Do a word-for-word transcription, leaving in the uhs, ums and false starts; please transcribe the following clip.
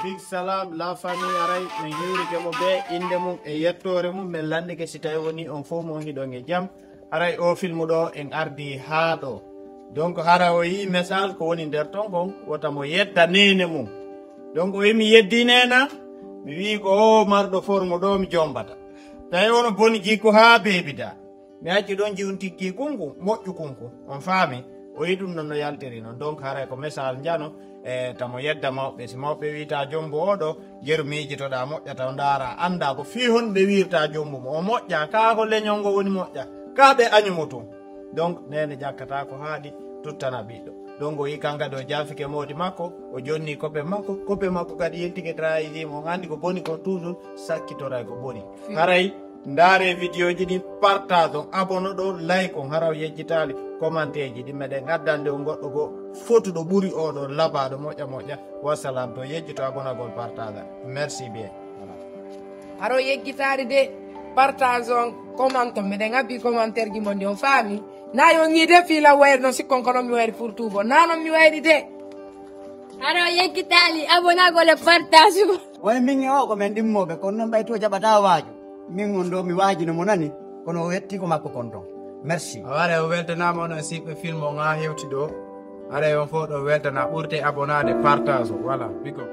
Big salam la famille, aray min hiwrike mo be inde mum e yettoore mum. Min lanndike si tawi woni on fof mo hiɗon e jam. Aray o filmu ɗo en ardi haa ɗo. Donc hara o yii message ko woni nder ton kon, wota mo yedda neene mum. Donc o yii mi yeddi neena, mi wii ko o marɗo forme ɗo mi jombata. Tawi wono boni jikku haa beebida. Mi acci ɗon jiwntiki kunku moƴƴu kunku, on faami? O yi ɗum non no yaltiri non. Donc haray ko message njano e tamo yedda mawɓe. Si mawɓe wiita jombo oɗo, jeru miijitoɗa moƴƴa taw ndaara annda ko fii honɓe wiirta jombo mo o moƴƴa. Kaa ko leñol ngo woni moƴƴa, kaa ɓe añumo tun. Donc neene ƴakkata ko haaɗi, tuttana ɓiɗɗo. Donc o yi kan kadi o jaafike moodi makko, o jonni kope makko, kope makko kadi yiltike trahisi mo. On anndi ko boni kon toujours sakkitoray ko boni. Haray ndaare vidéo ji ɗin, partage on, abonne ɗo, like on, hara o yejjitaali commentaire ji ɗin. Meɗen addande on goɗɗo goo fotuɗo ɓuri oɗo labaaɗo moƴƴa moƴƴa. Wassalam, to yejjito abonagol, partage. Merci bien. Hara o yejjitaali de, partage on, comment on, meɗen abbi commentaire ji mon ɗi, on faami? Na yo ñii de fii lan wayri non sikkon ko non mi wayri furtuugo, na non mi wayri de. Hara o yejjitaali abonagol e partage. Woni min e o ko men ɗimmooɓe, kono noon ɓay to jaɓataa waaju. Min on ɗo mi waajino mo nani, kono o yetti ko makko kon ton. Merci. Awa, haray o weltanaama onon siɓɓe film on haa hewti ɗo. Haray on fof ɗo weltana ɓurte abonade, partage o. Voilà, big up.